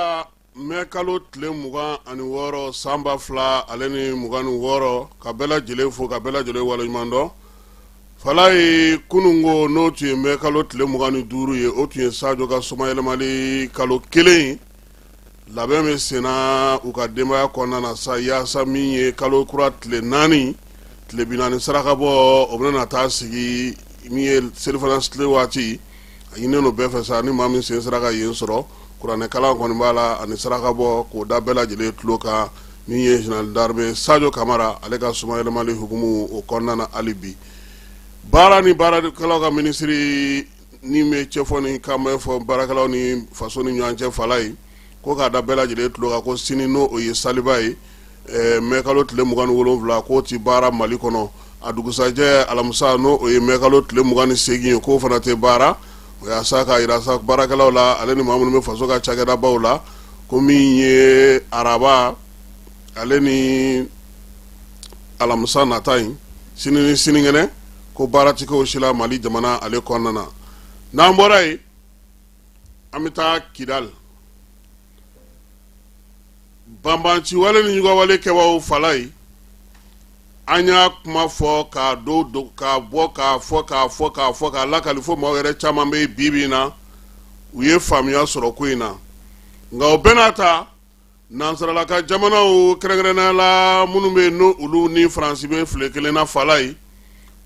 Araba, mɛ kalo tile 26 san 2026, ka bɛɛ lajɛlen fo, ka bɛɛ lajɛlen waleɲuman dɔn. Falaye, kununko, n'o tun ye mɛ kalo tile 25 ye, o tun ye Sajo ka somayɛlɛmali kalo kelen ye. Labɛn bɛ senna u ka denbaya kɔnɔna na sa, yaasa min ye kalo kura tile 4, tile 40 saraka bɔ, o bɛna taa sigi min ye selifana tile waati. A ɲininen don bɛɛ fɛ sa, ni maa min sen sera ka yen sɔrɔ, kuranɛkalan kɔni b'a la ani saraka bɔ, k'o da bɛɛ lajɛlen tulo kan. Min ye général d'armée Sajo Kamara, ale ka somayɛlɛmali hukumu o kɔnɔna na, hali bi baara ni baarakɛlaw ka minisiri ni bɛ cɛfɔ ni kanbɛn fɔ baarakɛlaw ni faso ni ɲɔgɔn cɛ, Falaye ko k'a da bɛɛ lajɛlen tulo kan ko sini, n'o o ye saliba ye, mɛ kalo tile 27, k'o tɛ baara Mali kɔnɔ. A dugusajɛ alamisa, n'o o ye mɛ kalo tile 28 ye, k'o fana tɛ baara. O yaasa k'a jira sa baarakɛlaw la, ale ni maa minnu bɛ faso ka cakɛdabaw la, ko min ye araba ale ni alamisa nata in, sini ni sinikɛnɛ, ko baara tɛ kɛ o si la Mali jamana ale kɔnɔna na. N'an bɔra yen, an bɛ taa Kidali. Banbanci wale ni ɲugawale kɛbaaw, Falaye, an y'a kuma fɔ k'a don k'a bɔ, k'a fɔ, k'a fɔ, k'a fɔ, k'a lakali, fo maaw yɛrɛ caman bɛ bi bi in na, u ye faamuya sɔrɔ ko in na. Nka o bɛɛ n'a ta, nansarala ka jamanaw, kɛrɛnkɛrɛnnenya la minnu bɛ yen, n'o olu ni Faransi bɛ file kelen na, Falaye,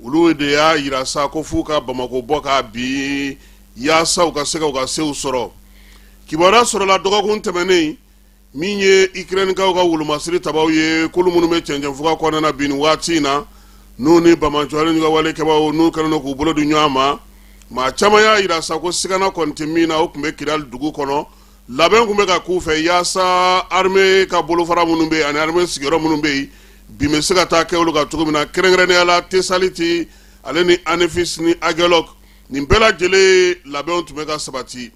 olu de y'a yira sa ko f'u ka Bamakɔ bɔ k'a bin, yaasa u ka se ka u ka sew sɔrɔ. Kibaruya sɔrɔla dɔgɔkun tɛmɛnen, min ye Ikɛrɛnikaw ka wolomasiri tabaw ye, k'olu minnu bɛ cɛncɛnfuga kɔnɔna na bi nin waati in na, n'u ni banbaanci wale ɲugawale kɛbaaw, n'u kɛlen don k'u bolo di ɲɔgɔn ma. Maa caman y'a yira sa ko sigana kɔni tɛ min na, o tun bɛ Kidali dugu kɔnɔ. Labɛn tun bɛ ka k'u fɛ yaasa armée ka bolofara minnu bɛ yen ani armée sigiyɔrɔ minnu bɛ yen, bin bɛ se ka taa kɛ olu kan cogo min na, kɛrɛnkɛrɛnnenya la Tesaliti ale ni Anefis ni Agelɔk. Nin bɛɛ lajɛlen labɛnw tun bɛ ka sabati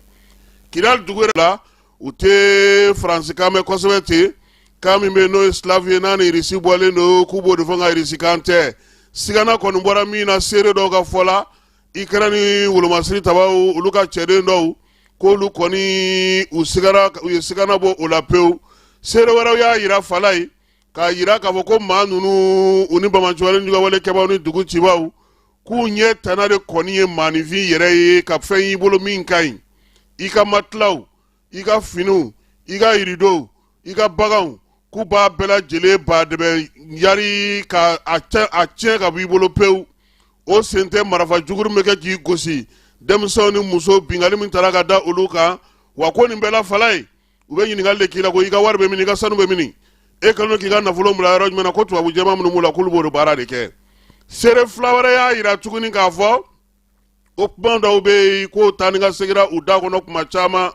Kidali dugu yɛrɛ la. U tɛ faransikan mɛn kosɛbɛ ten, kan min bɛ n'o ye slave ye, n'a ni irisi bɔlen don, k'u b'o de fɔ, nka irisikan tɛ. Sigana kɔni bɔra min na, seere dɔw ka fɔ la, Ikɛrɛni wolomasiri tabaw, olu ka cɛden dɔw, k'olu kɔni u sigara, u ye sigana bɔ o la pewu. Seere wɛrɛw y'a yira, Falaye, k'a yira k'a fɔ ko maa ninnu, u ni banbaanci wale ɲugawale kɛbaaw ni dugu cibaw, k'u ɲɛ tana de kɔni ye maaninfin yɛrɛ ye, ka fɛn y'i bolo min ka ɲi, i ka matilaw, i ka finiw, i ka yiridow, i ka baganw, k'u b'a bɛɛ lajɛlen ba dɛmɛ yari ka a tiɲɛ ka bɔ i bolo pewu. O sen tɛ marifa juguru bɛ kɛ k'i gosi, denmisɛnw ni muso, binkanni min taara ka da olu kan. Wa ko nin bɛɛ la, Falaye, u bɛ ɲininkali de k'i la ko i ka wari bɛ min, i ka sanu bɛ min, e kɛlen k'i ka nafolo bila yɔrɔ jumɛn na, ko tubabu jɛman minnu b'u la, k'olu b'o de baara de kɛ. Seere fila wɛrɛ y'a yira tuguni k'a fɔ o kuma dɔw bɛ yen k'o taa ni ka seginna u da kɔnɔ kuma caman,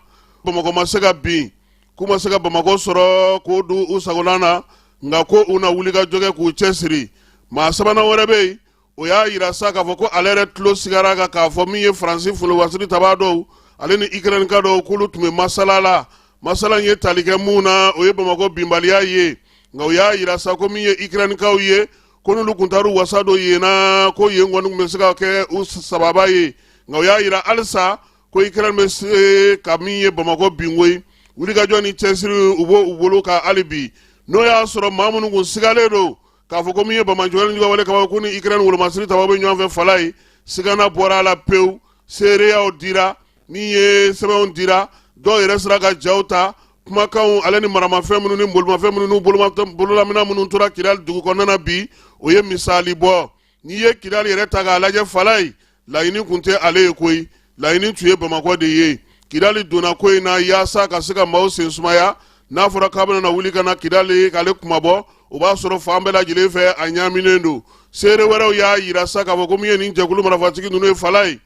Bamakɔ ma se ka bin, k'u ma se ka Bamakɔ sɔrɔ k'o don u sagola na, nka ko u na wuli ka jɔ kɛ k'u cɛsiri. Maa sabanan wɛrɛ bɛ yen, o y'a yira sa k'a fɔ ko ale yɛrɛ tulo sigara kan k'a fɔ min ye Faransi wolomasiri tabaa dɔw ale ni Ikɛrɛnika dɔw, k'olu tun bɛ masala la. Masala in ye tali kɛ mun na? O ye Bamakɔ binbaliya ye. Nka o y'a yira sa ko min ye Ikɛrɛnikaw ye, ko n'olu tun taar'u wasa don yen na, ko yen kɔni tun bɛ se ka kɛ u sababa ye. Nka o y'a yira halisa ko Ikɛrɛni bɛ se ka min ye Bamakɔ bin koyi, wulikajɔ ni cɛsiri u b'o u bolo kan hali bi. N'o y'a sɔrɔ maa minnu kun sigalen don k'a fɔ ko min ye banbaanci wale ɲugawale kɛbaaw, ko ni Ikɛrɛni wolomasiri tabaw bɛ ɲɔgɔn fɛ, Falaye, sigana bɔra a la pewu. Seereyaw dira, min ye sɛbɛnw dira, dɔw yɛrɛ sera ka jaw ta, kumakanw ale ni maramafɛn minnu ni bolimafɛn minnu n'u bololaminɛ minnu tora Kidali dugu kɔnɔna na bi, o ye misali bɔ. N'i ye Kidali yɛrɛ ta k'a lajɛ, Falaye, laɲini kun tɛ ale ye koyi, laɲini tun ye Bamakɔ de ye. Kidali donna ko in na yaasa ka se ka maaw sen sumaya. N'a fɔra k'a bɛna wuli ka na Kidali k'ale kunmabɔ, o b'a sɔrɔ fan bɛɛ lajɛlen fɛ a ɲaaminen don. Seere wɛrɛw y'a yira sa k'a fɔ ko min ye nin jɛkulu marifatigi ninnu ye, Falaye,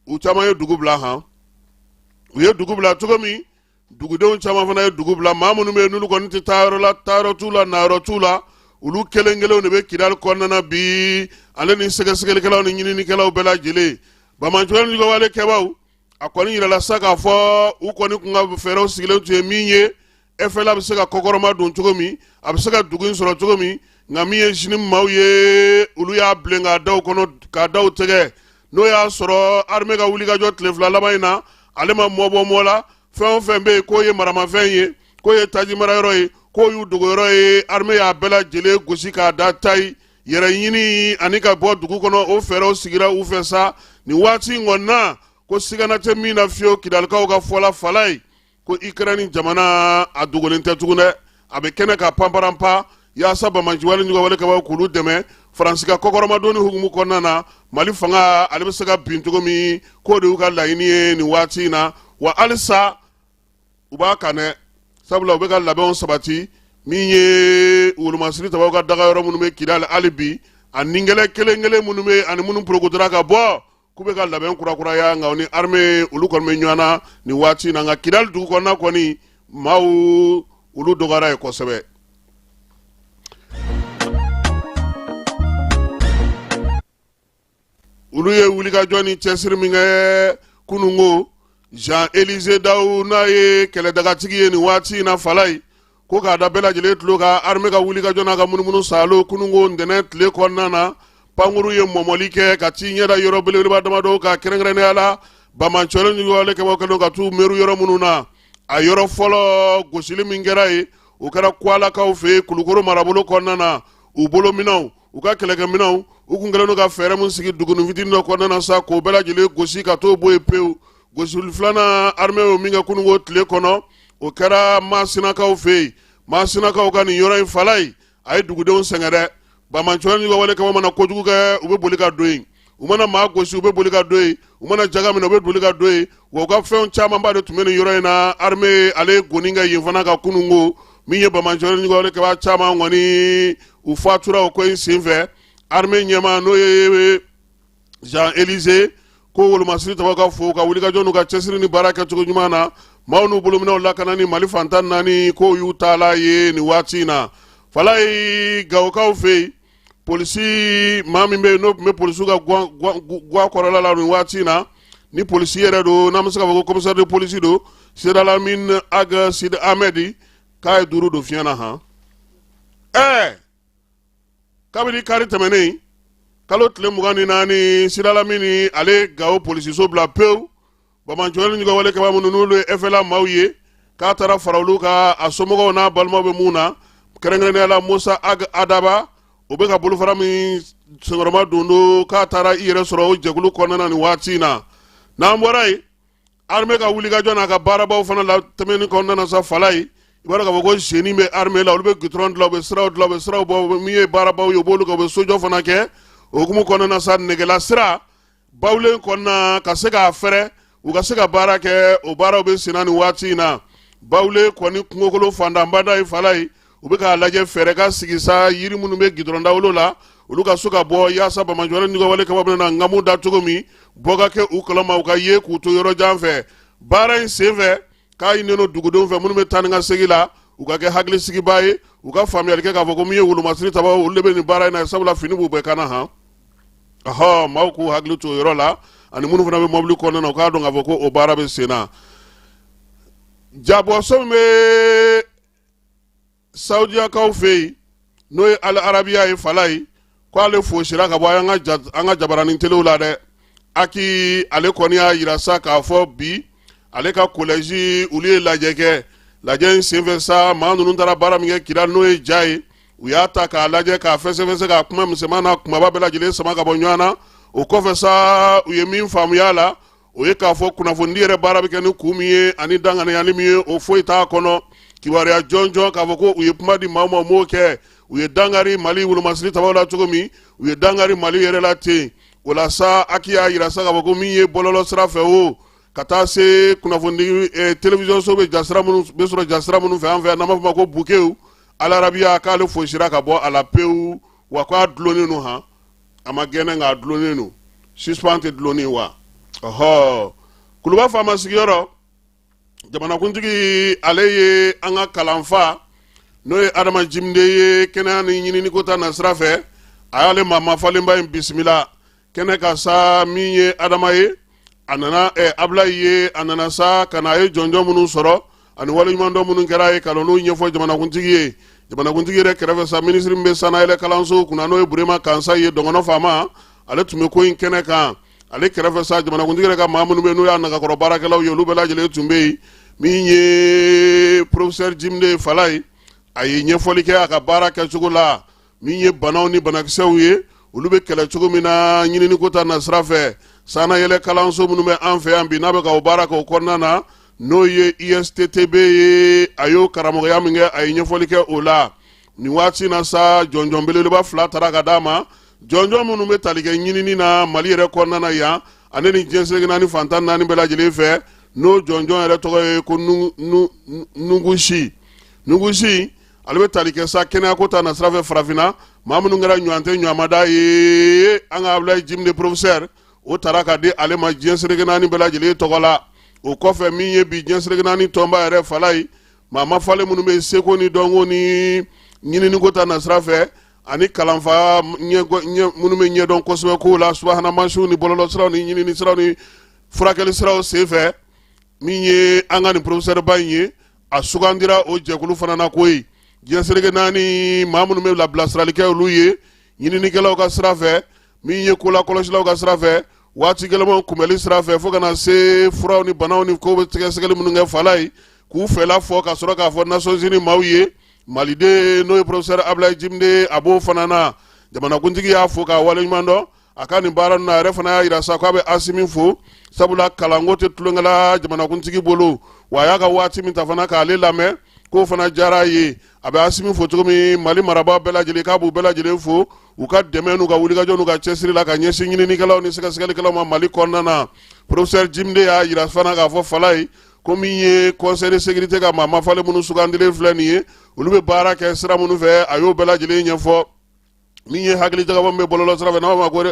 u caman ye dugu bila han. U ye dugu bila cogo min, dugudenw caman fana ye dugu bila. Maa minnu bɛ yen, n'olu kɔni tɛ taa yɔrɔ la, taayɔrɔ t'u la, nayɔrɔ t'u la, olu kelen kelenw de bɛ Kidali kɔnɔna na bi, ale ni sɛgɛsɛgɛlikɛlaw ni ɲininikɛlaw bɛɛ lajɛlen. Banbaanci wale ɲugawale kɛbaaw, a kɔni yirala sa k'a fɔ u kɔni kun ka fɛɛrɛw sigilen tun ye min ye, FLA bɛ se ka kɔkɔrɔma don cogo min, a bɛ se ka dugu in sɔrɔ cogo min. Nka min ye JNIM maaw ye, olu y'a bilen k'a da u kɔnɔ, k'a da u tɛgɛ. N'o y'a sɔrɔ armée ka wulikajɔ tile 2 laban in na, ale ma mɔbɔ mɔ la. Fɛn o fɛn bɛ yen k'o ye maramafɛn ye, k'o ye taji marayɔrɔ ye, k'o y'u dogoyɔrɔ ye, armée y'a bɛɛ lajɛlen gosi k'a da tayi. Yɛrɛ ɲini ani ka bɔ dugu kɔnɔ, o fɛɛrɛw sigira u fɛ sa. Nin waati in kɔni na, ko sigana tɛ min na fiyewu, Kidalikaw ka fɔ la, Falayi, ko Ukraine jamana a dogolen tɛ tugun dɛ, a bɛ kɛnɛ ka panparanpa yaasa banbaanciwale juguwale kɛbaaw k'olu dɛmɛ Faransi ka kɔkɔrɔmadonni hukumu kɔnɔna na. Mali fanga ale bɛ se ka bin cogo min, k'o de y'u ka laɲini ye nin waati in na. Wa halisa u b'a kan dɛ, sabula u bɛ ka labɛnw sabati. Min ye wolomasiri tabaw ka daga yɔrɔ minnu bɛ Kidali hali bi, a ningɛlɛ kelen kelen minnu bɛ ani minnu porokotora ka bɔ, k'u bɛ ka labɛn kurakuraya. Nka u ni armée olu kɔni bɛ ɲɔgɔn na nin waati in na. Nka Kidali dugu kɔnɔna kɔni, maaw olu dɔgɔyara yen kosɛbɛ. Olu ye wulikajɔ ni cɛsiri min kɛ kununko, Jean Élisée Daou, n'a ye kɛlɛdagatigi ye nin waati in na, Falayi, ko k'a da bɛɛ lajɛlen tulo kan, armée ka wulikajɔ n'a ka munumunu saalo kununko ntɛnɛn tile kɔnɔna na, pankuru ye mɔmɔli kɛ ka t'i ɲɛ da yɔrɔ belebeleba damadɔw kan, kɛrɛnkɛrɛnnenya la banbaanciwale juguwale kɛbaaw kɛlen ka t'u meru yɔrɔ minnu na. A yɔrɔ fɔlɔ gosili min kɛra yen, o kɛra Kwalakaw fɛ yen, Kulukoro marabolo kɔnɔna na. U bolominɛnw, u ka kɛlɛkɛminɛnw, u kun kɛlen don ka fɛɛrɛ min sigi dugunin fitinin dɔ kɔnɔna na sa, k'o bɛɛ lajɛlen gosi ka t'o bɔ yen pewu. Gosili filanan, armée y'o min kɛ kununko tile kɔnɔ, o kɛra Masinakaw fɛ yen. Masinakaw ka nin yɔrɔ in, Falayi, a ye dugudenw sɛgɛn dɛ. Banbaanciwale juguwale kɛbaaw mana kojugu kɛ, u bɛ boli ka don yen. U mana maa gosi, u bɛ boli ka don yen. U mana jaga minɛ, u bɛ boli ka don yen. Wa u ka fɛnw camanba de tun bɛ nin yɔrɔ in na. Armée ale ye goni kɛ yen fana ka kununko. Min ye banbaanciwale juguwale kɛbaa caman kɔni, u fatura o ko in senfɛ. Armée ɲɛmaa, n'o ye Jean Élisée, ko wolomasiri tabaw ka fo ka wulikajɔ n'u ka cɛsiri ni baara kɛcogo ɲuman na, maaw n'u bolominɛw lakanani Mali fan 14, k'o y'u taala ye nin waati in na. Falayi, Gawokaw fɛ yen, polisi maa min bɛ yen, n'o tun bɛ polisiw ka gwa kɔrɔla la nin waati in na, ni polisi yɛrɛ don, n'an bɛ se k'a fɔ ko commissaire de police don, Sidalamin Ag Sid Ahmed, k'a ye duuru don fiɲɛ na han. Ɛɛ, kabini kari tɛmɛnen kalo tile 24, Sidalamini ale Gawo polisiso bila pewu. Banbaanciwale juguwale kɛbaa minnu n'olu ye FLA maaw ye, k'a taara fara olu kan, a somɔgɔw n'a balimaw bɛ mun na, kɛrɛnkɛrɛnnenya la Musa Ag Adaba, o bɛ ka bolofara min senkɔrɔma don don, k'a taara i yɛrɛ sɔrɔ o jɛkulu kɔnɔna na nin waati in na. N'an bɔra yen, armée ka wulikajɔ n'a ka baarabaw fana la tɛmɛni kɔnɔna na sa, Falayi, i b'a dɔn k'a fɔ ko génie bɛ armée la. Olu bɛ goudron dilan, u bɛ siraw dilan, u bɛ siraw bɔ. Min ye baarabaw ye, u b'olu kɛ, u bɛ sojɔ fana kɛ. O hukumu kɔnɔna na sa, nɛgɛla sira Bawulen kɔnɔna ka se k'a fɛrɛ, u ka se ka baara kɛ, o baaraw bɛ senna nin waati in na. Bawulen kɔni kungokolo fantanbada ye, Falayi, u bɛ k'a lajɛ fɛɛrɛ ka sigi sa, yiri minnu bɛ gidɔrɔn dawolo la, olu ka so ka bɔ, yaasa banbaanciwale juguwale kɛbaaw bɛna nkamu da cogo min, bɔ ka kɛ u kalama, u ka ye k'u to yɔrɔ jan fɛ. Baara in senfɛ, k'a ɲininen don dugudenw fɛ minnu bɛ taa ni ka segin la, u ka kɛ hakilisigibaa ye, u ka faamuyali kɛ k'a fɔ ko min ye wolomasiri tabaw, olu de bɛ nin baara in na, sabula fini b'u bɛɛ kan na han. Ɔhɔ, maaw k'u hakili to o yɔrɔ la, ani minnu fana bɛ mɔbili kɔnɔna na, u k'a dɔn k'a fɔ ko o baara bɛ sen na. Jabɔso min bɛ Sawudiyakaw fɛ yen, n'o ye Al Arabiya ye, Falayi, ko ale fosira ka bɔ an ka jabaranin telew la dɛ. Aki ale kɔni y'a yira sa k'a fɔ bi ale ka collège, olu ye lajɛ kɛ. Lajɛ in senfɛ sa, maa ninnu taara baara min kɛ Kidali, n'o ye ja ye, u y'a ta k'a lajɛ, k'a fɛsɛfɛsɛ, k'a kuma misɛnman n'a kumaba bɛɛ lajɛlen sama ka bɔ ɲɔgɔn na. O kɔfɛ sa, u ye min faamuya la, o ye k'a fɔ kunnafonidi yɛrɛ baara bɛ kɛ ni kun min ye ani danganiyali min ye, o foyi t'a kɔnɔ. Kibaruya jɔnjɔn k'a fɔ ko u ye kuma di maaw ma, u m'o kɛ. U ye dankari Mali wolomasiri tabaw la cogo min, u ye dankari Mali yɛrɛ la ten. O la sa, Aki y'a yira sa k'a fɔ ko min ye bɔlɔlɔ sira fɛ, o ka taa se kunnafoni télévision so bɛ jasira minnu bɛ sɔrɔ jasira minnu fɛ an fɛ yan, n'an b'a fɔ ma ko bukew, Al Arabiya k'ale fosira ka bɔ a la pewu, wa k'a dulonnen don han. A ma gɛnɛ, nka a dulonnen don. Suspend tɛ dulonnen wa. Ɔhɔ, Kuluba faama sigiyɔrɔ, jamanakuntigi ale ye an ka kalanfa, n'o ye Adama Jimde ye, kɛnɛya ni ɲininiko ta nasira fɛ, a y'ale maa mafalenba in bisimila kɛnɛ kan sa. Min ye Adama ye, a nana Abulayi ye, a nana sa ka na, a ye jɔnjɔn minnu sɔrɔ ani waleɲumandɔn minnu kɛra a ye, ka n'olu ɲɛfɔ jamanakuntigi ye. Jamanakuntigi yɛrɛ kɛrɛfɛ sa, minisiri min bɛ sannayɛlɛ kalanso kunna, n'o ye Burema Kansayi ye, dɔgɔnɔ faama, ale tun bɛ ko in kɛnɛ kan. Ale kɛrɛfɛ sa, jamanakuntigi yɛrɛ ka maa minnu bɛ yen, n'o y'a nagakɔrɔ baarakɛlaw ye, olu bɛɛ lajɛlen tun bɛ yen. Min ye professeur Jimde Falaye, a ye ɲɛfɔli kɛ a ka baara kɛcogo la, min ye banaw ni banakisɛw ye, olu bɛ kɛlɛ cogo min na ɲininiko ta nasira fɛ. Sannayɛlɛ kalanso minnu bɛ an fɛ yan bi, n'a bɛ ka o baara kɛ o kɔnɔna na, n'o ye ISTTB ye, a y'o karamɔgɔya min kɛ, a ye ɲɛfɔli kɛ o la. Nin waati na sa, jɔnjɔn belebeleba fila tara ka d'a ma, jɔnjɔn minnu bɛ tali kɛ ɲinini na Mali yɛrɛ kɔnɔna na yan ani ni diɲɛ seleke naani fan 14 bɛɛ lajɛlen fɛ, n'o jɔnjɔn yɛrɛ tɔgɔ ye ko Nugusi. Nugusi, ale bɛ tali kɛ sa kɛnɛyako ta nasira fɛ farafinna. Maa minnu kɛra ɲɔgɔn tɛ ɲɔgɔnmada ye, an ka Abulayi Jimde professeur, o tara ka di ale ma diɲɛ seleke naani bɛɛ lajɛlen tɔgɔ la. O kɔfɛ, min ye bi diɲɛ seleke naani tɔnba yɛrɛ Falaye, maa mafalen minnu bɛ seko ni dɔnko ni ɲininiko ta nasira fɛ ani kalanfa minnu bɛ ɲɛdɔn kosɛbɛ kow la, subahana mansinw ni bɔlɔlɔsiraw ni ɲinini siraw ni furakɛli siraw senfɛ, min ye an ka nin professeur ba in ye, a sugandira o jɛkulu fana na koyi. Diɲɛ seleke naani maa minnu bɛ bilasirali kɛ olu ye ɲininikɛlaw ka sira fɛ, min ye kolakɔlɔsilaw ka sira fɛ, waati gɛlɛnmanw kunbɛli sira fɛ, fo ka na se furaw ni banaw ni kow bɛ sɛgɛsɛgɛli minnu kɛ Falaye, k'u fɛla fɔ ka sɔrɔ k'a fɔ Nations Unies maaw ye. Maliden, n'o ye professeur Abulayi Jimde, a b'o fana na. Jamanakuntigi y'a fo k'a waleɲuman dɔn a ka nin baara ninnu na. A yɛrɛ fana y'a yira sa k'a bɛ Asimi fo, sabula kalanko tɛ tulonkɛ la jamanakuntigi bolo, wa a y'a ka waati min ta fana k'ale lamɛn, k'o fana diyara a ye. A bɛ Asimi fo cogo min, Mali marabaa bɛɛ lajɛlen, k'a b'u bɛɛ lajɛlen fo u ka dɛmɛ n'u ka wulikajɔ n'u ka cɛsiri la ka ɲɛsin ɲininikɛlaw ni sɛgɛsɛgɛlikɛlaw ma Mali kɔnɔna na. Professeur Jimde y'a yira fana k'a fɔ Falaye ko min ye Conseil de sécurité ka maa mafalen minnu sugandilen filɛ nin ye, olu bɛ baara kɛ sira minnu fɛ, a y'o bɛɛ lajɛlen ɲɛfɔ. Min ye hakili jagabɔ min bɛ bɔlɔlɔ sira fɛ, n'an b'a ma ko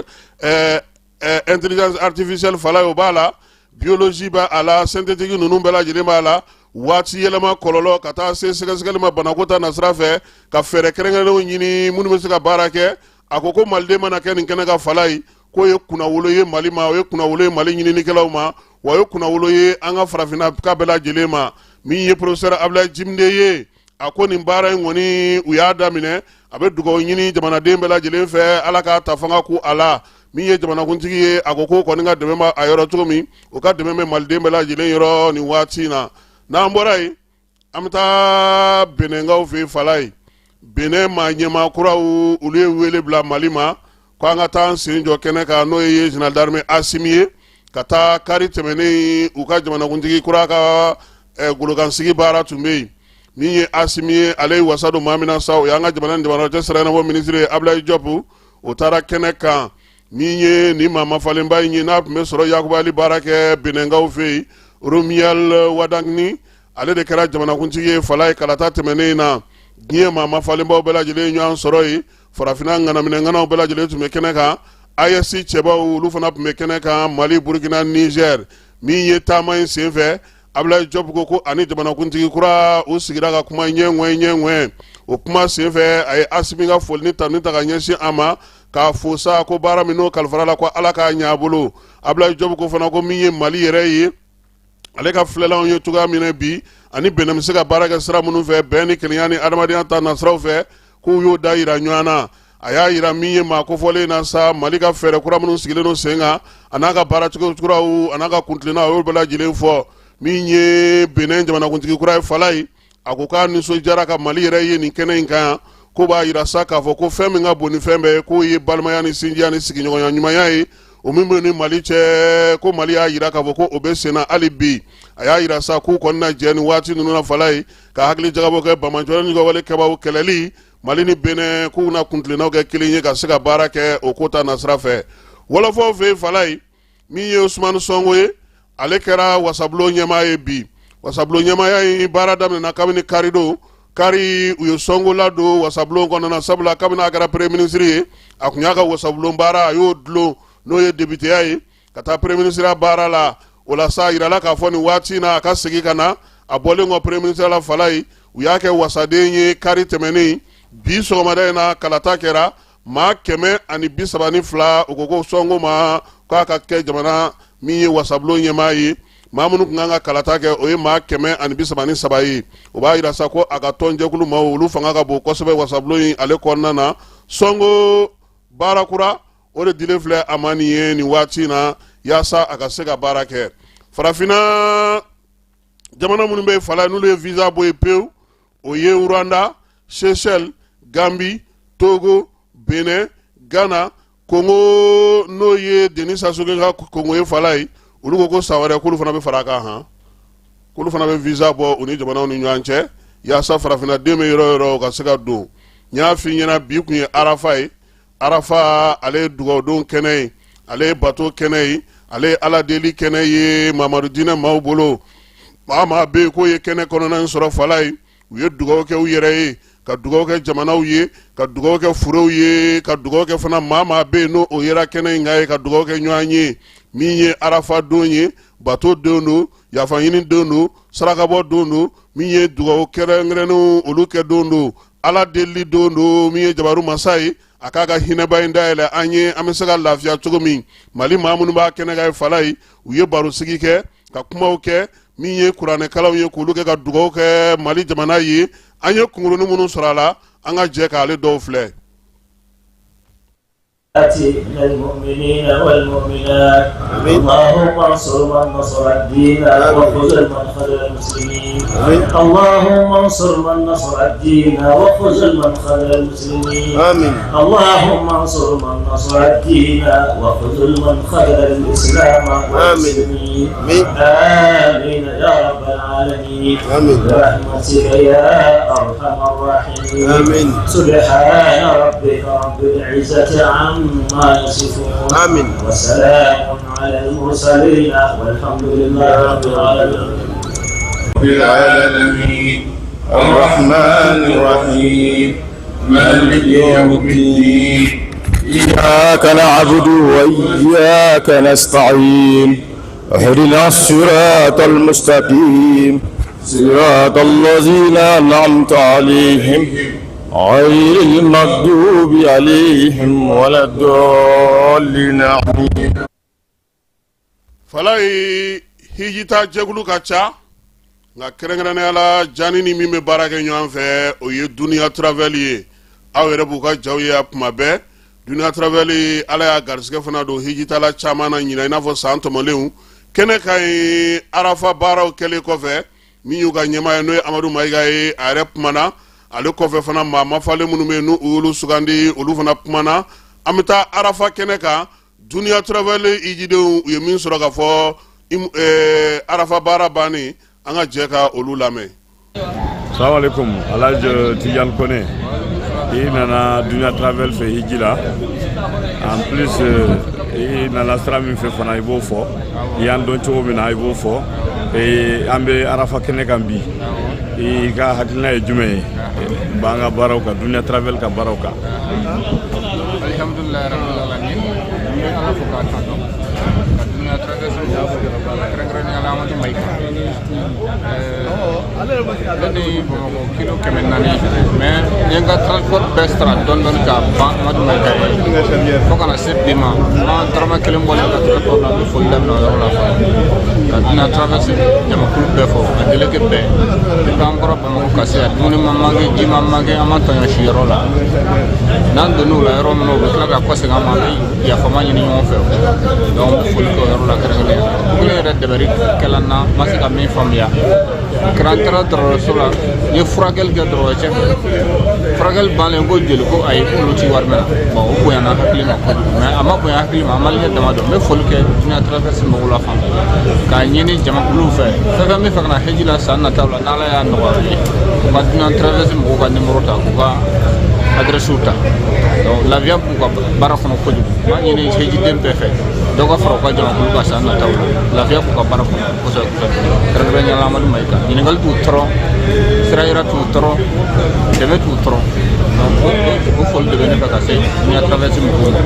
intelligence artificielle Falaye, o b'a la, biologie b'a a la, synthétique ninnu bɛɛ lajɛlen b'a la, waati yɛlɛma kɔlɔlɔ, ka taa se sɛgɛsɛgɛli ma banako ta nasira fɛ, ka fɛɛrɛ kɛrɛnkɛrɛnnenw ɲini minnu bɛ se ka baara kɛ. A ko ko maliden mana kɛ nin kɛnɛ kan Falaye, k'o ye kunnawolo ye Mali ma, o ye kunnawolo ye Mali ɲininikɛlaw ma, wa o ye kunnawolo ye an ka farafinna ka bɛɛ lajɛlen ma. Min ye professeur Abulayi Jimde ye, a ko nin baara in kɔni, u y'a daminɛ, a bɛ dugawu ɲini jamanaden bɛɛ lajɛlen fɛ, Ala k'a ta fanga ku a la. Min ye jamanakuntigi ye, a ko k'o kɔni ka dɛmɛ b'a a yɔrɔ cogo min, o ka dɛmɛ bɛ maliden bɛɛ lajɛlen yɔrɔ nin waati in na. N'an bɔra yen, an bɛ taa Benɛnkaw fɛ yen Falaye. Benɛ maa ɲɛmaa kuraw, olu ye wele bila Mali ma ko an ka taa an sen jɔ kɛnɛ kan, n'o ye général d'armée Asimi ye, ka taa kari tɛmɛnen, u ka jamanakuntigi kura ka golokansigi baara tun bɛ yen. Min ye Asimi ye, ale ye wasa don maa min na sa, o y'an ka jamana ni jamana cɛ sira ɲɛnabɔ minisiri ye, Abulayi Jɔpu, o taara kɛnɛ kan. Min ye nin maa mafalenba in ye, n'a tun bɛ sɔrɔ yakubayali baara kɛ Benɛnkaw fɛ yen, Romuald Wadagni, ale de kɛra jamanakuntigi ye Falaye kalata tɛmɛnen in na. Diɲɛ maa mafalenbaw bɛɛ lajɛlen ɲɔgɔn sɔrɔ yen, farafinna ŋanaminɛŋanaw bɛɛ lajɛlen tun bɛ kɛnɛ kan, AES cɛbaw, olu fana tun bɛ kɛnɛ kan, Mali, Burukina, Niger. Min ye taama in senfɛ, Abulayi Jɔpu ko ko ani jamanakuntigi kura, u sigira ka kuma ɲɛŋɛ ɲɛŋɛ. O kuma senfɛ, a ye Asimi ka foli ni tanuni ta ka ɲɛsin a ma, k'a fo sa ko baara min n'o kalifara la, ko Ala k'a ɲɛ a bolo. Abulayi Jɔpu ko fana ko min ye Mali yɛrɛ ye, ale ka filɛlanw ye cogoya min na bi, ani Benɛ bɛ se ka baara kɛ sira minnu fɛ, bɛn ni kelenya ni adamadenya ta nasiraw fɛ, k'u y'o da yira ɲɔgɔn na. A y'a yira min ye maa kofɔlen na sa, Mali ka fɛɛrɛ kura minnu sigilen don sen kan, a n'a ka baaracogo kuraw, a n'a ka kuntilenna, a y'o bɛɛ lajɛlen fɔ. Min ye Benɛ jamanakuntigi kura ye Falaye, a ko k'a nisɔndiyara ka Mali yɛrɛ ye nin kɛnɛ in kan yan, ko b'a yira sa k'a fɔ ko fɛn min ka bon ni fɛn bɛɛ ye, k'o ye balimaya ni sinjiya ni sigiɲɔgɔnya ɲumanya ye, o min bɛ ni Mali cɛ, ko Mali y'a yira k'a fɔ ko o bɛ senna hali bi. A y'a yira sa k'u kɔni na jɛ nin waati ninnu na Falaye, ka hakili jagabɔ kɛ banbaanciwale ni wale kɛbaaw kɛlɛli, Mali ni Benɛ k'u na kuntilennaw kɛ kelen ye ka se ka baara kɛ o ko ta nasira fɛ. Wɔlɔfɔw fɛ yen Falaye, min ye Usumani Sɔnko ye, ale kɛra wasabulon ɲɛmaa ye bi. Wasabulon ɲɛmaaya in baara daminɛna kabini karidon. Kari, u ye Sɔnko ladon wasabulon kɔnɔna, sabula kabini a kɛra premier ministre ye, a tun y'a ka wasabulon baara, a y'o dulon, n'o ye depiteya ye, ka taa premier ministre baara la. O la sa, a yirala k'a fɔ nin waati in na, a ka segin ka na. A bɔlen kɔ premier ministre la Falaye, u y'a kɛ wasaden ye kari tɛmɛnen. Bi sɔgɔmada in na, kalata kɛra, maa 132, u ko ko Sɔnko ma k'a ka kɛ jamana min ye wasabulon ɲɛmaa ye. Maa minnu tun kan ka kalata kɛ, o ye maa 133 ye. O b'a yira sa ko a ka tɔnjɛkulu maaw, olu fanga ka bon kosɛbɛ wasabulon in ale kɔnɔna na. Sɔnko baara kura, o de dilen filɛ a ma nin ye nin waati in na, yaasa a ka se ka baara kɛ. Farafinna Jamana minnu bɛ fala n'olu ye visa bɔ yen pewu, o ye Rwanda, Seychelles, Gambie, Togo, Benin, Ghana, Congo, n'o ye Denis Sassou Nguesso ka Congo ye fala ye. Olu ko ko san wɛrɛ k'olu fana bɛ fara a kan han, k'olu fana bɛ visa bɔ u ni jamanaw ni ɲɔgɔn cɛ yaasa farafinna den bɛ yɔrɔ o yɔrɔ ka se ka don. N y'a f'i ɲɛna, bi tun ye arafa ye. Arafa, ale ye dugawudon kɛnɛ ye, ale ye bato kɛnɛ ye, ale ye ala deli kɛnɛ ye Mamadu diinɛ maaw bolo. Maa maa bɛ yen k'o ye kɛnɛ kɔnɔna in sɔrɔ fala ye, u ye dugawu kɛ u yɛrɛ ye, ka dugawu kɛ jamanaw ye, ka dugawu kɛ furew ye, ka dugawu kɛ fana maa maa bɛ yen n'o o yera kɛnɛ in kan ye, ka dugawu kɛ ɲɔgɔn ye. Min ye arafa don ye, bato don don, yafa ɲini don don, sarakabɔ don don, min ye dugawu kɛrɛnkɛrɛnnenw olu kɛ don don, ala delili don don. Min ye jabaru masa ye, a k'a ka hinɛba in dayɛlɛ an ye, an bɛ se ka lafiya cogo min. Mali maa minnu b'a kɛnɛ kan ye fala ye, u ye barosigi kɛ, ka kumaw kɛ, min ye kuranɛkalanw ye k'olu kɛ ka dugawu kɛ Mali jamana ye. An ye kunkurunin minnu sɔrɔ a la, an ka jɛ k'ale dɔw filɛ. آمين اللهم انصر من نصر الدين وخذل من خذل الإسلام والمسلمين. آمين يا رب العالمين. آمين برحمتك يا أرحم الراحمين. آمين. سبحان ربك رب العزة عما يصفون. آمين. وسلام على المرسلين والحمد لله رب العالمين. العالمين الرحمن الرحيم مالك يوم الدين إياك نعبد وإياك نستعين اهدنا الصراط المستقيم صراط الذين أنعمت عليهم غير المغضوب عليهم ولا الضالين. Falayi, hijita jɛkulu ka ca, nka kɛrɛnkɛrɛnnenya la, jani ni min bɛ baara kɛ ɲɔgɔn fɛ, o ye Duniya Travel ye. Aw yɛrɛ b'u ka jaw ye kuma bɛɛ. Duniya Travel, ala y'a garisɛgɛ fana don hijitala caman na ɲinan i n'a fɔ san tɔmɔlenw. Kɛnɛ kan ye, arafa baaraw kɛlen kɔfɛ, min y'u ka ɲɛmaa ye, n'o ye Amadu Mayiga ye, a yɛrɛ kumana. Ale kɔfɛ fana, maa mafalen minnu bɛ yen n'u y'olu sugandi, olu fana kumana. An bɛ taa arafa kɛnɛ kan. Duniya Travel hijidenw, u ye min sɔrɔ ka fɔ arafa baara bannen, an ka jɛ ka olu lamɛn. Salaamaaleykum, Alhaji Tidiane Kone, i nana Dunia Travel fɛ hiji la. En plus, i nana sira min fɛ fana, i b'o fɔ. I y'an dɔn cogo min na, i b'o fɔ. An bɛ arafa kɛnɛ kan bi, i ka hakilina ye jumɛn ye b'an ka baaraw kan, Dunia Travel ka baaraw kan? Alhamdulilayi rabbil alamin. An bɛ Ala fo k'a tando ka Dunia Travel fo, kɛrɛnkɛrɛnnenya la Amadu Mayiga. Ne ni Bamakɔ kilo 400, mais n ye n ka transport bɛɛ sara dɔɔni dɔɔni k'a ban Amadu Mayiga ye fo ka na se bi ma, n ma dɔrɔmɛ kelen bɔ ne ka transport la. N bɛ foli daminɛ o yɔrɔ la fɔlɔ, ka Dunia Travel jamakulu bɛɛ fo, a délégué bɛɛ. Depuis an bɔra Bamakɔ ka se yan, dumuni ma manqué, ji ma manqué, an ma tɔɲɔ si yɔrɔ la. N'an donn'u la yɔrɔ min na, u bɛ tila ka kɔsegin an ma, an bɛ yafama ɲini ɲɔgɔn fɛ. Donc n bɛ foli kɛ o yɔrɔ la kɛrɛnkɛrɛnnenya la. Ko kelen yɛrɛ dɛbɛri kɛla n na, n ma se ka min faamuya, kɛra n taara dɔgɔtɔrɔso la, n ye furakɛli kɛ dɔgɔtɔrɔcɛ fɛ. Furakɛli bannen ko joli, ko ayi, k'olu ti wari minɛ. Bon, o bonyana hakili ma kojugu, mais a ma bonya hakili ma, an maliyɛn dama dɔn. N bɛ foli kɛ Dunia Travel mɔgɔw la fan k'a ɲini jamakuluw fɛ, fɛn fɛn bɛ fɛ ka na hiji la san nataw la, n'Ala y'a nɔgɔya u ye, u ka Dunia Travel mɔgɔw ka nimoro ta, k'u ka adrɛsiw ta. Donc lafiya b'u ka baara kɔnɔ kojugu. N b'a ɲini hijiden bɛɛ fɛ, dɔ ka fara u ka jamakulu kan san nataw la. Lafiya b'u ka baara kɔnɔ kosɛbɛ kosɛbɛ, kɛrɛnkɛrɛnnenya la Amadu Mayiga. Ɲininkali t'u tɔɔrɔ, sira yira t'u tɔɔrɔ, dɛmɛ t'u tɔɔrɔ. Donc o foli de bɛ ne fɛ ka se Dunia Travel mɔgɔw ma.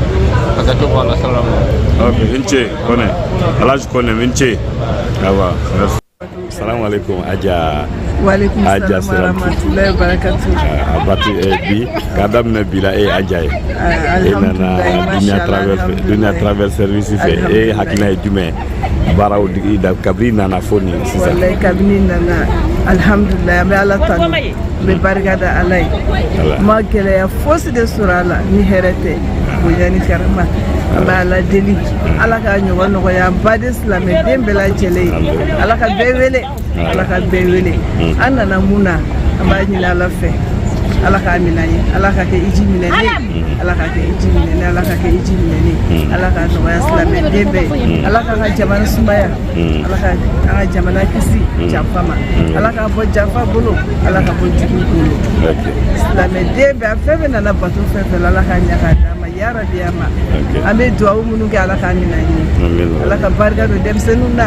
Ka kɛ to b'a la salamu. Ok, i ni ce Kone, Alhaji Kone, i ni ce. Awa, merci. Salamu alaikum, Aja. Waaleykum Aja salam wa Sirantu. rahmatullahi wa barakatuh. A bati bi k'a daminɛ bi la, e ye Aja ye. E nana Alhamdulilayi, Dunia mashallah, Travel fɛ, Dunia alhamdulilayi. Travel Service fɛ. E Alhamdulilayi. hakilina ye jumɛn ye baaraw digi da kabini i nana fo nin sisan? Wallahi, kabini n nana, alhamdulilayi, an bɛ Ala tanu, n bɛ barika da Ala ye. Ala. N ma gɛlɛya fosi de sɔrɔ a la ni hɛrɛ tɛ. Bonya ni karama, an bɛ Ala deli, Ala k'a ɲɔgɔn nɔgɔya baden silamɛden bɛɛ lajɛlen ye. Ala ka bɛɛ wele, Ala ka bɛɛ wele. An nana mun na, an b'a ɲini Ala fɛ, Ala k'a minɛ an ye, Ala ka kɛ hiji minɛnen, Ala ka kɛ hiji minɛnen, Ala ka kɛ hiji minɛnen, Ala k'a nɔgɔya silamɛden bɛɛ ye, Ala k'an ka jamana sumaya, Ala ka an ka jamana kisi janfa ma, Ala k'a bɔ janfa bolo, Ala ka bɔ jugu bolo. Silamɛden bɛɛ, a fɛn fɛn nana bato fɛn fɛn la, Ala k'a ɲɛ k'a d'an ma, yarabi a ma. An bɛ duwawu minnu kɛ, Ala k'a minɛ an ye, Ala ka barika don denmisɛnninw na,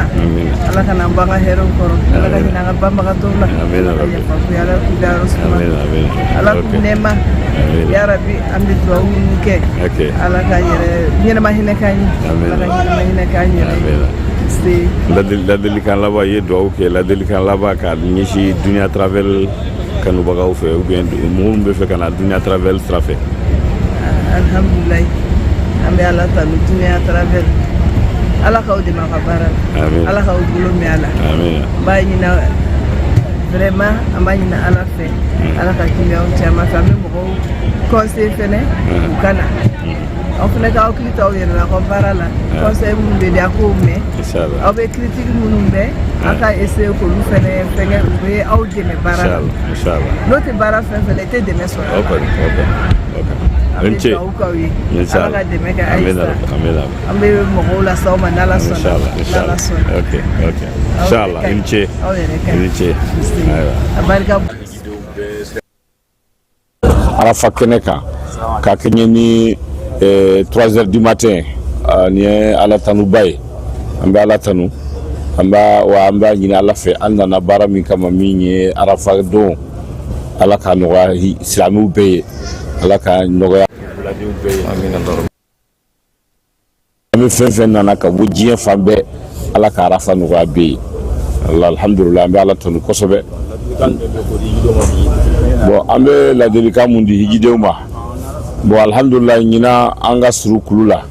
Ala ka n'an bɔ an ka hɛrɛw kɔrɔ, Ala ka hinɛ an ka banbagatɔw la, Ala ka yafa k'u ye, Ala k'u dayɔrɔ suma, Ala k'u nɛɛma, yarabi. An bɛ duwawu minnu kɛ, Ala ka yɛrɛ ɲɛnama hinɛ k'an ye, Ala ka ɲɛnama hinɛ k'an yɛrɛ ye. Ladilikan laban, i ye duwawu kɛ, ladilikan laban k'a ɲɛsin Dunia Travel kanubagaw fɛ ou bien mɔgɔ minnu bɛ fɛ ka na Dunia Travel sira fɛ. Alhamdulilayi, an bɛ Ala tanu. Dunia Travel, Ala k'aw dɛmɛ aw ka baara la, Ala k'aw bolo mɛn a la. N b'a ɲini vraiment, an b'a ɲini Ala fɛ, Ala ka client caman fɛ. An bɛ mɔgɔw conseil fɛnɛ u ka na. Aw fana k'aw hakili to aw yɛrɛ la aw ka baara la. Conseil minnu bɛ di, a k'o mɛn. Aw bɛ critique minnu mɛn, aw ka essayer k'olu fɛnɛ fɛngɛ, u bɛ aw dɛmɛ baara la. N'o tɛ baara fɛn fɛn la, i tɛ dɛmɛ sɔrɔ. An bɛ dugawu k'aw ye, Ala ka dɛmɛ kɛ ayisa. An bɛ mɔgɔw las'aw ma n'Ala sɔnna, n'Ala sɔnna. Inshallah, i ni ce. Aw yɛrɛ ka I ni ce. Ayiwa. A barika. Arafa kɛnɛ kan ka kɛɲɛ ni 3 heures du matin, nin ye Ala tanuba ye. An bɛ Ala tanu, an b'a wa an b'a ɲini Ala fɛ, an nana baara min kama, min ye Arafa don, Ala ka nɔgɔya silamɛw bɛɛ ye, Ala ka nɔgɔya bɛɛ ye. An bɛ fɛn fɛn nana ka bɔ diɲɛ fan bɛɛ, Ala ka Arafa nɔgɔya bɛɛ ye. Alhamdulillah, an bɛ Ala tanu kosɛbɛ. Bon, an bɛ ladilikan mun di hijidenw ma? Bon, alhamdulillah, ɲinan an ka surun kulu la,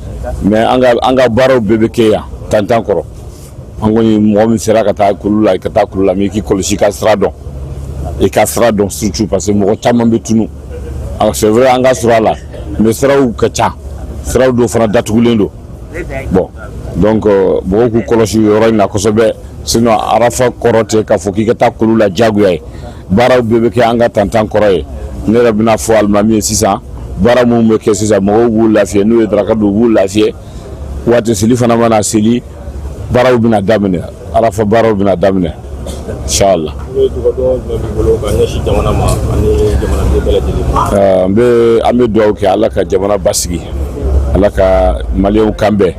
mais an ka baaraw bɛɛ bɛ kɛ yan tantan kɔrɔ. An kɔni, mɔgɔ min sera ka taa kulu la, ka taa kulu la, mais i k'i kɔlɔsi, i ka sira dɔn, i ka sira dɔn surtout, parce que mɔgɔ caman bɛ tunu. C'est vrai, an ka surun a la, mais siraw ka ca, siraw dɔw fana datugulen don. Bon, donc mɔgɔw k'u kɔlɔsi o yɔrɔ in na kosɛbɛ. Sinon Arafa kɔrɔ tɛ k'a fɔ k'i ka taa kulu la diyagoya ye. Baaraw bɛɛ bɛ kɛ an ka tantan kɔrɔ ye. Ne yɛrɛ bɛna fɔ alimami ye sisan, baara minnu bɛ kɛ sisan, mɔgɔw b'u lafiya, n'u ye daraka dun, u b'u lafiya. Waati seli fana mana seli, baaraw bɛna daminɛ, Arafa baaraw bɛna daminɛ, inshallah. An bɛ dugawu kɛ, Ala ka jamana basigi, Ala ka maliyɛnw kan bɛn.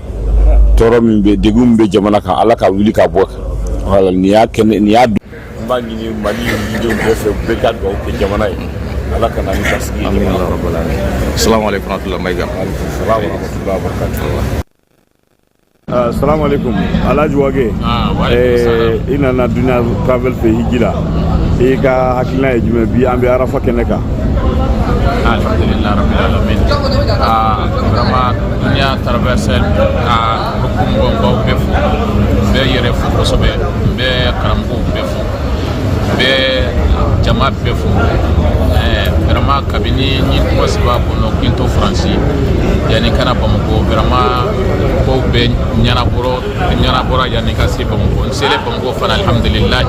Tɔɔrɔ min bɛ, degun min bɛ jamana kan, Ala ka wuli ka bɔ. Voilà, nin y'a kɛnɛ, nin y'a n b'a ɲini Mali yidenw bɛɛ fɛ, bɛɛ ka dugawu kɛ jamana ye, Ala ka na ni basigi ye jamana kɔnɔ. Salamu alaikum warahmatullahi. Mayiga. Salaam wa rahmatullahi wa barakatuh. Salamu alaikum, Alhaji Wage. I nana Dunia Travel fɛ hiji la, i ka hakilina ye jumɛn bi an bɛ Arafa kɛnɛ kan? Alhamdulillah rabbil alamin. Vraiment, Dunia Travel a groupe mɔgɔw b'aw bɛɛ fo, n bɛ yɛrɛ fo kosɛbɛ, n bɛ karamɔgɔw bɛɛ fo, n bɛ jama bɛɛ fo. Vraiment, kabini n ye kuma sɛbɛn a kɔnɔ k'i to Faransi yanni ka na Bamakɔ, vraiment kow bɛɛ ɲɛnabɔra, ɲɛnabɔra yanni ka se Bamakɔ. N selen Bamakɔ fana, alhamdulillah,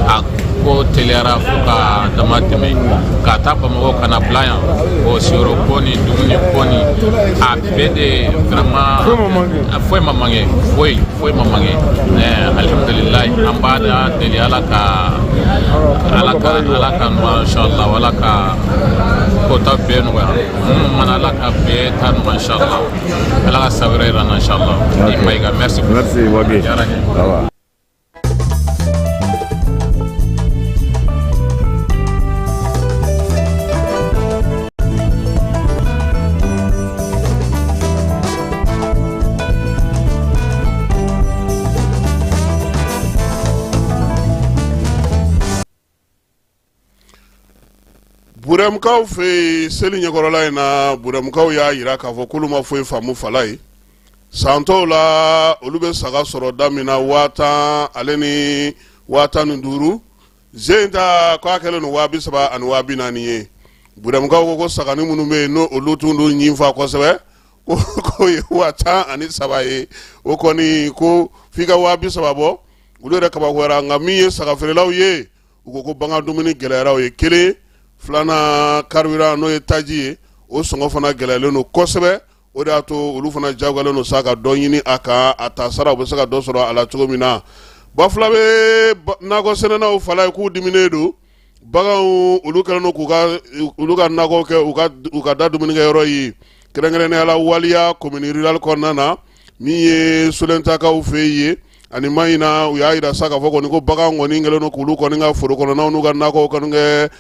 a ko teliyara fo ka dama tɛmɛ. Ka taa Bamakɔ ka na bila yan o siyɔrɔ ko ni dumuni ko ni a bɛɛ de, vraiment foyi ma manqué, foyi foyi ma manqué. Alhamdulillah, an b'a da deli Ala ka nɔgɔya, inshallah, Ala ka kota bɛɛ nɔgɔya minnu mana, Ala ka bɛɛ ta nɔgɔya, inshallah, Ala ka sabɛrɛ yira n na, inshallah. I Mayiga, merci. Merci Wage. Diyara n ye. Ça va. Burɛmukaw fɛ yen, seli ɲɛkɔrɔla in na, Burɛmukaw y'a jira k'a fɔ k'olu ma foyi faamu fala ye. San tɔw la, olu bɛ saga sɔrɔ da min na 10 000 ale ni 15 000, zen ta k'a kɛlen don 30 000 ani 40 000 ye. Burɛmukaw ko ko sagani minnu bɛ yen, n'o olu tun don ɲin fa kosɛbɛ. ko k'o ye 13,000 ye. O kɔni ko f'i ka 30,000 bɔ. Olu yɛrɛ kabakoyara. Nka min ye sagafeerelaw ye, u ko ko bagan dumuni gɛlɛyara. O ye kelen. Filanan, carburant, n'o ye taji ye, o sɔngɔ fana gɛlɛyalen don kosɛbɛ. O de y'a to olu fana jagoyalen don sa ka dɔ ɲini a kan, a ta sara, u bɛ se ka dɔ sɔrɔ a la cogo min na. Bafulabe nakɔ sɛnɛnaw fala ye k'u diminen don. Baganw, olu kɛlen don k'u ka olu ka nakɔ kɛ u ka da dumunikɛyɔrɔ ye, kɛrɛnkɛrɛnnenya la Waliya commune rurale kɔnɔna na, min ye Solentakaw fɛ yen ani Maɲina. U y'a jira sa k'a fɔ kɔni ko bagan kɔni kɛlen don k'olu kɔni ka foro kɔnɔnaw n'u ka nakɔw kɔni kɛ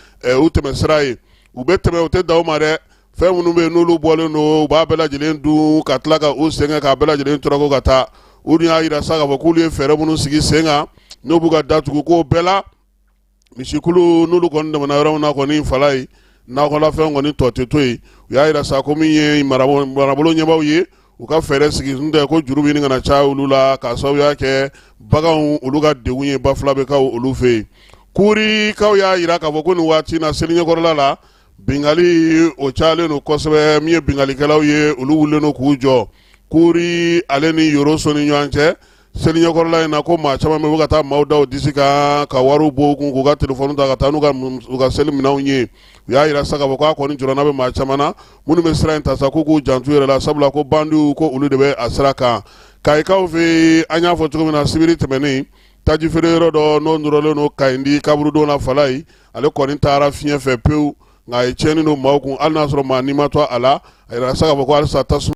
u tɛmɛ sira ye. U bɛ tɛmɛ, u tɛ dan o ma dɛ. Fɛn minnu bɛ yen n'olu bɔlen don, u b'a bɛɛ lajɛlen dun ka tila ka u sen kɛ k'a bɛɛ lajɛlen tɔrɔkɔ ka taa. U dun y'a jira sa k'a fɔ k'olu ye fɛɛrɛ minnu sigi sen kan, n'u b'u ka datugu k'o bɛɛ la, misikulu n'olu kɔni tɛmɛna yɔrɔ min na kɔni, fala ye nakɔlafɛn kɔni tɔ tɛ to yen. U y'a jira sa ko min ye marabolo ɲɛmaaw ye, u ka fɛɛrɛ sigi, n'o tɛ ko juru bɛ ɲini ka na caya olu la k'a sababuya kɛ baganw olu ka degun ye Bafulabɛkaw olu fɛ yen. Kurikaw y'a jira k'a fɔ ko nin waati na, seli ɲɛkɔrɔla la, bingali o cayalen don kosɛbɛ. Min ye bingalikɛlaw ye, olu wulilen don k'u jɔ Kuri ale ni Yoroso ni ɲɔgɔn cɛ seli ɲɛkɔrɔla in na, ko maa caman bɛ ka taa maaw da u disi kan ka wariw bɔ u kun, k'u ka telefɔni ta ka taa n'u ka seli minɛnw ye. U y'a jira sa k'a fɔ k'a kɔni jɔrɔna bɛ maa caman na minnu bɛ sira in ta sa, k'u k'u janto u yɛrɛ la, sabula ko bandiw ko olu de bɛ a sira kan. Kayikaw fɛ yen, an y'a fɔ cogo min na sibiri tɛmɛnen, taji feere yɔrɔ dɔ n'o nɔrɔlen don Kayindi kaburudon na, fala ye, ale kɔni taara fiɲɛ fɛ pewu. Nka a ye tiɲɛni don maaw kun, hali n'a sɔrɔ maa ni ma to a la. A yira sa k'a fɔ ko halisa tasuma